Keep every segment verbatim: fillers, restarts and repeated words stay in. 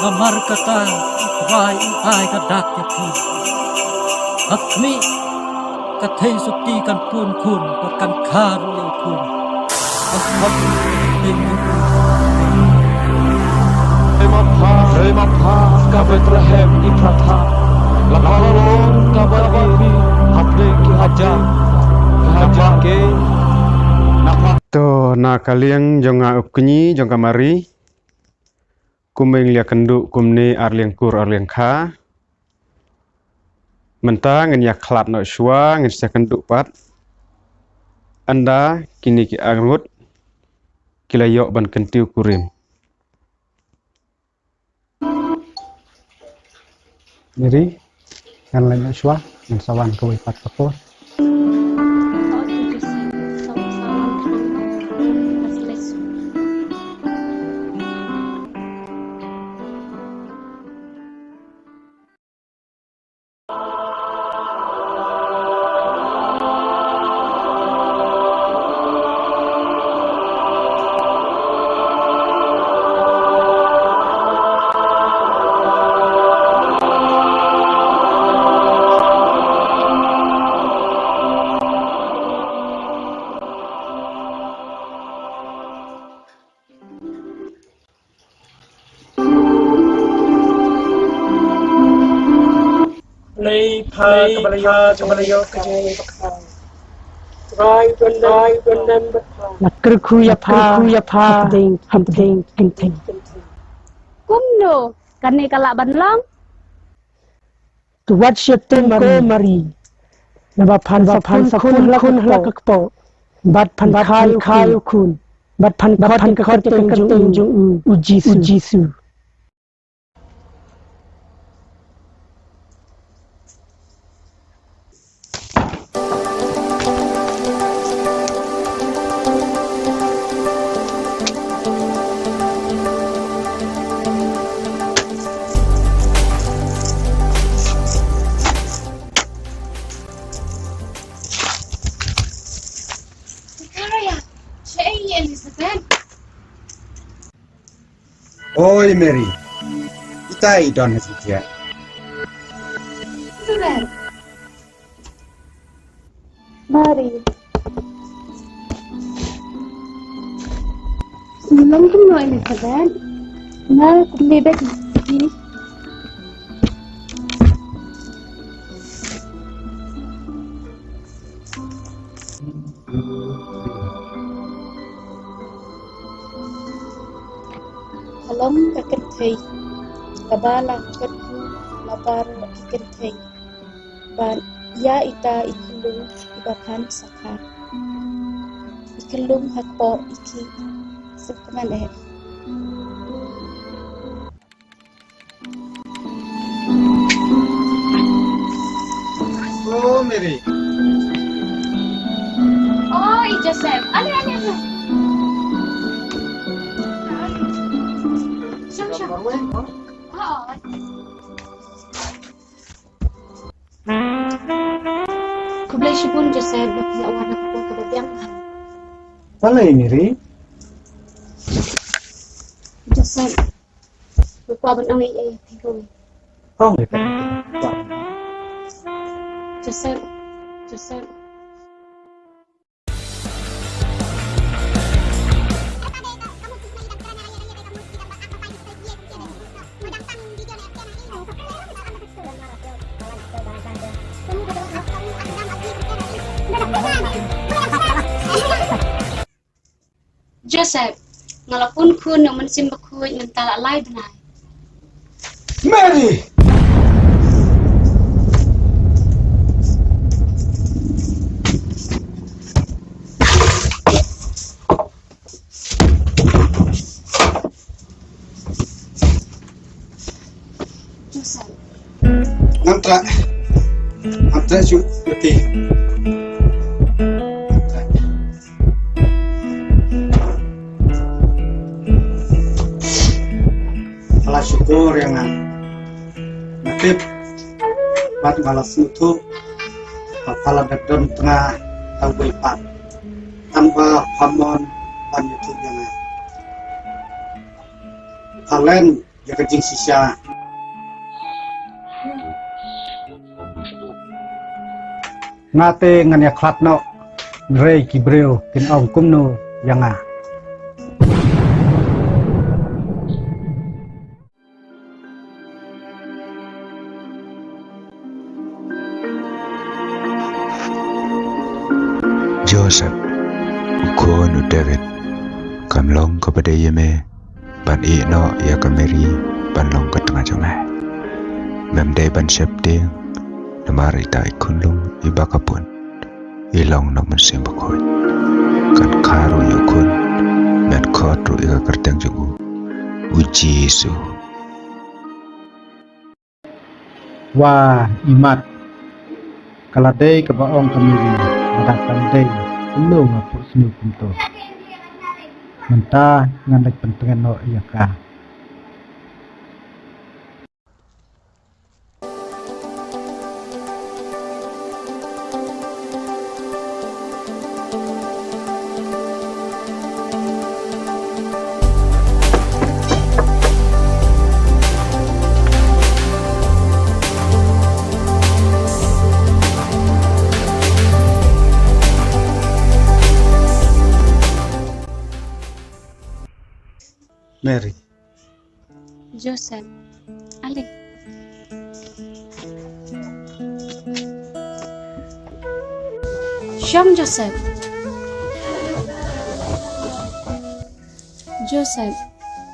Namar kata, U Trai u ai ka dak ïa phi. Ka khmih, ka thei sotti kan pun khun, bad kan kha ruh ïa u khun. Ka khot u khun. Hei ma pha, hei ma pha, ka Bethlehem Ephrata. La ka long kaba ri, hapdeng ki hajar, ki hajar ki. Na pha. To, na ka liang jong nga u kñi jong ka Mari. Kumne ngin ïa kynduh kumne ar liang kur ar liang kha. Mynta ngin ïa khlad noh shuwa, ngin sa kynduh pat. Ynda kine ki arngut ki la ïoh ban kyntiew kurim. Mary, ngan leit noh shuwa, ngan sa wan kawei pat ka por. Lei pha ka ba la ïoh ka jingmut. Rai don rai don nan ba pha. La kyrkhu ïa pha, kyrkhu ïa pha hapdeng, hapdeng kynthei. Kumno kane ka lah ban long? To wat sheptieng ko Mari. Naba phan sa pun khun ha la ka kpoh. Bad phan kha ïa u khun. Bad phan khot ïa ka kyrteng jong u, u Jisu. Zakaria, shaei Elizabeth? Oi Mary, ita i don ha sitiat. Elizabeth. Mary. Sum long kumno Elizabeth? Nga kumne bad ïa phi. Ka long ka kynthei kaba la kyrkhu na baroh ki kynthei. Bad ïa ita i khyllung iba phan sa kha. I khyllung ha kpoh i khih sngewkmen eh. Oh, Mary. Oh, i Joseph. Ale, ale, ale. Shum, shum. Oh. Khublei shibun Joseph, ba phi la wan ha ka por kaba biang. Balei Mary? Joseph, nga kwah ban ong ei ei ïa phi ruh. Ong ei ei. Joseph, Joseph. Joseph, nga la pun khun na u Mynsiem Bakhuid mynta la lai bnai. Mary! Joseph. Ngam treh. Ngam treh shuh leti. Ngam treh. Nga la shukor ïa nga. Nga tip bad nga la sngewthuh ba pha la dep don tnga ha uwei pat. Tang ba pha mon ban ïathuh ïa nga. Pha len ïa ka jingshisha. Nga te ngan ïa khlad noh, hynrei ki briew kin ong kumno ïa nga? Joseph, u khun u David, kam long kaba dei ïa me ban ïeh noh ïa ka Mary ban long ka tnga jong me. Mem dei ban sheptieng, namar ita i khunlung iba ka pun i long na u Mynsiem Bakhuid. Kan kha ruh ïa u khun, men khot ruh ïa ka kyrteng jong u, u Jisu. Wa imat, ka la dei kaba ong ka Mary, lada kan dei, kumno nga phuhsniew kumto. Mynta ngan leit pyntngen noh ïa ka. Mary. Joseph. Ale. Shong Joseph. Joseph,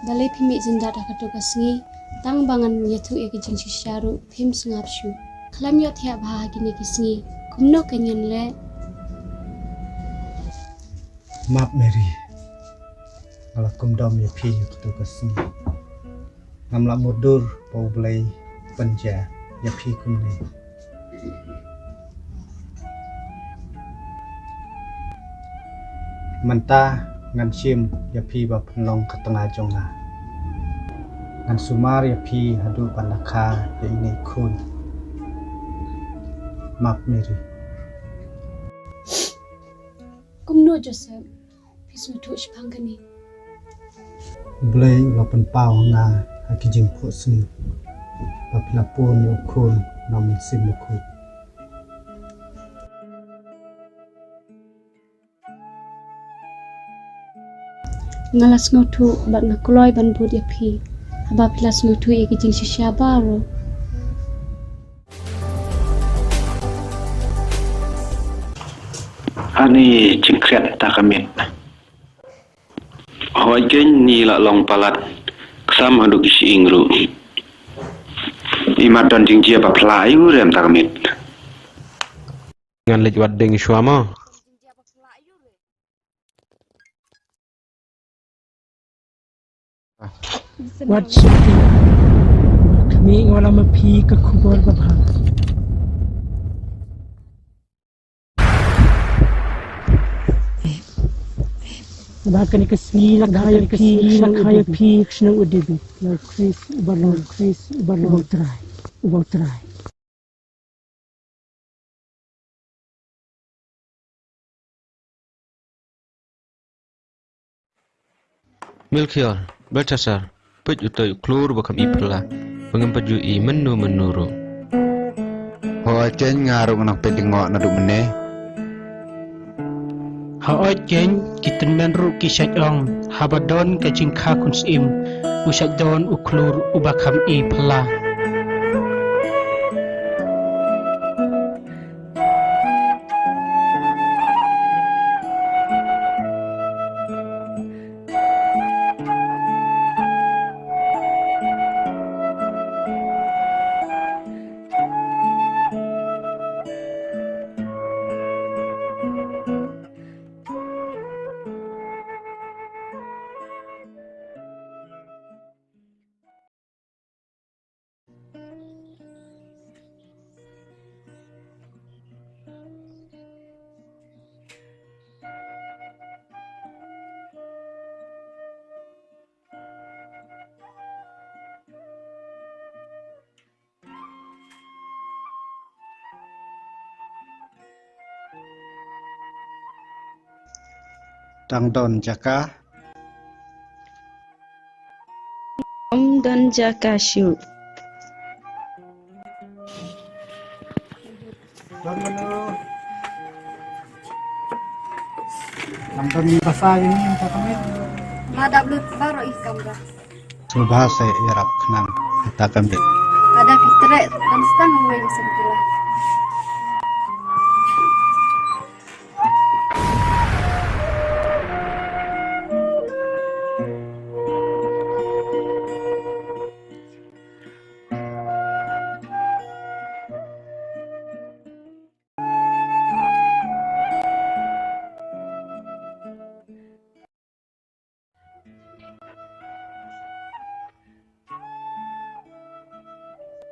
balei phim mih jyndat ha kato ka sngi, tang ba ngan ïathuh ïa ka jingshisha ruh phim sngap shuh. Khlem ïohthiah bha ha kine ki sngi, kumno kein ngan leh? Map Mary, nga la kum dom ïa phi ïa kato ka sngi. Ngam lah mutdur ba U Blei u pynjia ïa phi kumne. Mynta ngan shim ïa phi ba phin long ka tnga jong nga. Ngan sumar ïa phi haduh ban da kha ïa ine i khun. Map Mary. Kumno Joseph? Phi sngewthuh shaphang kane? U Blei u la pynpaw ha nga ha ki jingphuhsniew ba phi la pun ïa u khun na u Mynsiem Bakhuid. Nga la sngewthuh bad nga kloi ban bud ïa phi haba phi la sngewthuh ïa ki jingshisha baroh. Ani jingkhriat ta ka miet. Hooid kein ni la long palat. Ksam haduh ki shyieng ruh. Imat don jingjia ba phylla aiu re mynta ka miet. Ngan leit wad ding shuwa mo. Wat sheptieng. Kmie nga wallam ma phi ka khubor babha. Ba kane ka sngi la kha ïa phi, la kha ïa phi, shnong u David. Lord Christ, uba long, Christ, uba long, uba u Trai, uba u Trai. Melchior, Belshassar, peit utei u khlur ba kham i phylla, ba ngam pat ju i mynno mynno ruh. Hooid kein nga ruh nga nang peit lyngngoh naduh mynne. Hooid kein ki tymmen ruh ki shait ong, haba don ka jingkha khun syiem, u shait don u khlur uba kham i phylla. Dang don jaka. Ym don jaka shuh. Nang kami basa ini, nang kami. Madap lut baroh i kamra. Subha sa ïarap khnang kita kami. Ada fitre dan stan wei sempila.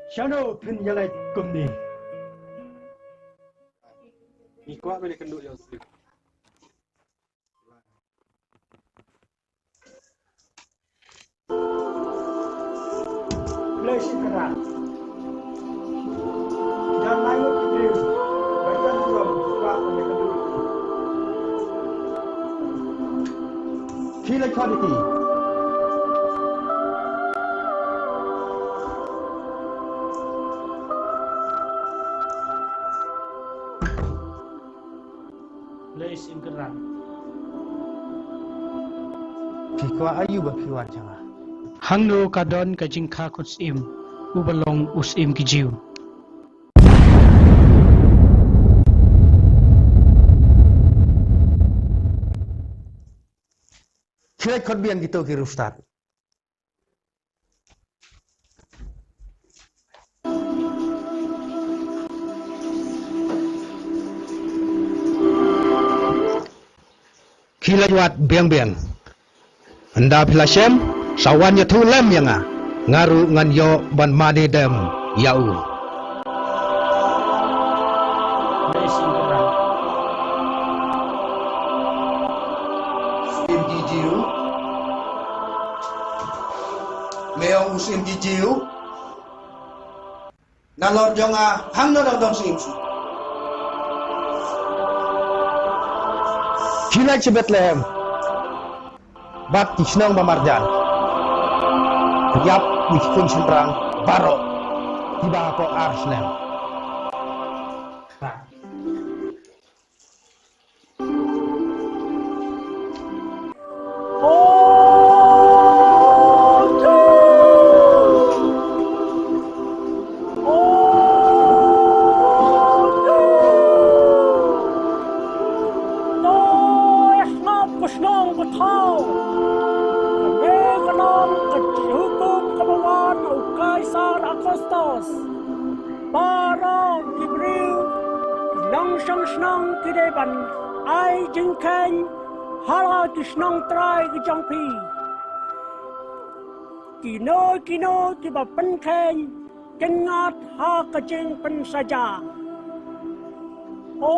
Shano phin ïaleit kumne? Ngi kwah ban ïakynduh ïa u Slim. Khublei shibun. Jan lai ngut ki briew ba ïoh burom, kwah ban ïakynduh. Ki leit khot ïa ki. Lei Syiem Kynrad. Phi kwah aïu ba phi wan sha nga? Hangno ka don ka jingkha khun syiem uba long u syiem ki Jiw? Khie leit khot biang kito ki riewstad. Khie leit wad biang biang. Ynda phi la shem, sa wan ïathuh lem ïa nga. Nga ruh ngan ïoh ban mane dem ïa u. Syiem ki Jiw. Me ong u Syiem ki Jiw. Nalor jong nga hangno dang don syiem shuh. Khie leit sha Bethlehem bad ki shnong ba marjan. Ïap ïa ki khun shynrang baroh kiba hapoh ar snem. Shnong ba thaw. Kane ka long ka jinghukum kaba wan na u Kaisar Augustus. Baroh ki briew ki nongshong shnong ki dei ban ai jingkheiñ ha la ki shnong trai ki jong phi. Kino kino kiba pynkheiñ kin ngat ha ka jingpynsaja. O